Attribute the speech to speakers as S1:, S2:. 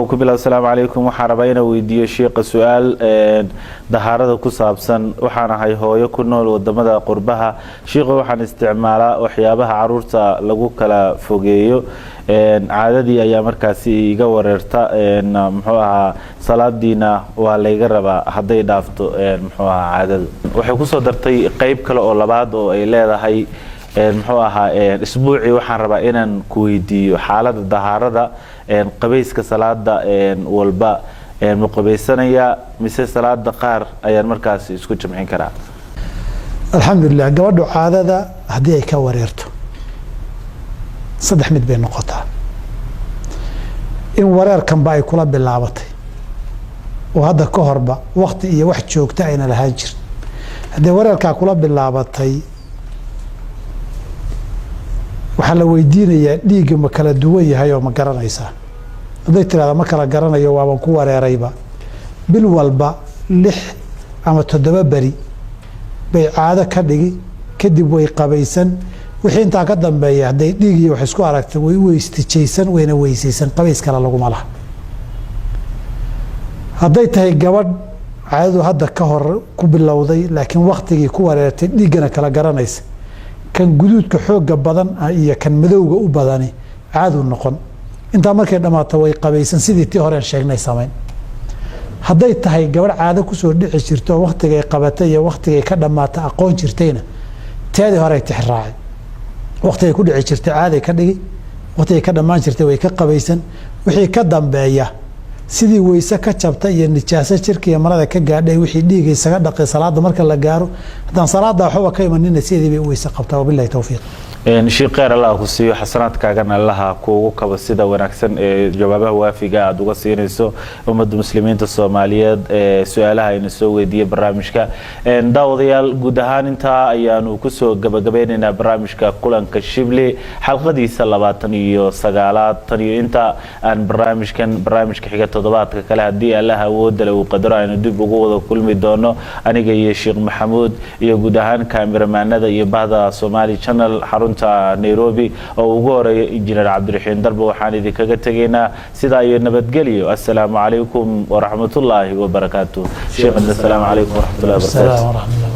S1: Wuxuu ku bilaab: "Asalaamu calaykum, waxaan rabaa inaan weydiiyo shiiqa su-aal dahaarada ku saabsan. Waxaan ahay hooyo ku nool wadamada qurbaha. Shiiqa, waxaan isticmaalaa waxyaabaha caruurta lagu kala fogeeyo. Caadadii ayaa markaasi iga wareerta, muxuu ahaa, salaadiina waa layga rabaa hadday dhaafto, muxuu ahaa, caadadu." Waxay kusoo dartay qeyb kale oo labaad oo ay leedahay, muxuu ahaa, "Isbuucii waxaan rabaa inaan ku weydiiyo xaalada dahaarada qabayska salaada walba ma qabaysanayaa mise salaada qaar ayaan markaasi isku jamcin karaa?"
S2: Alxamdulilah. Gabadhu caadada haddii ay ka wareerto, saddex mid bay noqotaa: in wareerkanba ay kula bilaabatay oo hadda ka horba wakti iyo wax joogta ayna lahaan jirin. Haddii wareerkaa kula bilaabatay, waxaa la weydiinayaa dhiigga ma kala duwan yahay oo ma garanaysaa? Hadday tirahda ma kala garanayo, waaban ku wareerayba, bil walba 6 ama 7 beri bay caado ka dhigi, kadib way qabaysan. Wixii intaa ka dambeeya hadday dhiig iyo wax isku aragta, way u weystijaysan, wayna weysaysan, qabays kale laguma laha. Hadday tahay gabadh caadadu hadda ka hor ku bilowday, laakiin waktigii ku wareertay, dhiiggana kala garanaysa, kan guduudka xoogga badan iyo kan madowga u badani caadu noqon. Intaa markay dhammaato way qabaysan, sidii tii horeen sheegnay samayn. Hadday tahay gabadh caado kusoo dhici jirto oo waktigay qabatay iyo waktigay ka dhammaata aqoon jirtayna, teedii horey tixraacay. Waktigay ku dhici jirtay caaday ka dhigi, waktigay ka dhammaan jirtay way ka qabaysan. Wixii ka dambeeya, sidii weyse ka jabta iyo nijaaso jirka iyo marada ka gaadhay, wixii dhiiga isaga dhaqay salaada marka la gaaro. Haddaan salaada waxbaba ka imanina, sidii bay u weyse qabtaa. Wabilahi towfiiq.
S1: Sheekh, kheyr Allah ku siiyo, xasanaadkaagana Allaha kuugu kabo sida wanaagsan ee jawaabaha waafiga aada uga siinayso ummadda Muslimiinta Soomaaliyeed ee su-aalaha ayna soo weydiiyey barnaamijka. Daawadayaal, guud ahaan intaa ayaanu kusoo gabagabeynaynaa barnaamijka Kulanka Shibli, xalqadiisa 29aad. Tan iyo inta aan barnaamijkan barnaamijka xiga toddobaadka kale, haddii Allaha awoodale uu qadaro, aynu dib ugu wada kulmi doono, aniga iyo Sheekh Maxamuud iyo guud ahaan kaamiramanada iyo bahda Somali Channel xarunta Nairobi oo ugu horeeya Injineer Cabdiraxiin Darba, waxaan idinkaga tegaynaa sidaa iyo nabadgelyo. Assalaamu calaykum waraxmatullaahi wabarakaatu. Sheekh, assalaamu calaykum waraxmatullahi wabarakatu.
S2: Salaam waraxmatullahi.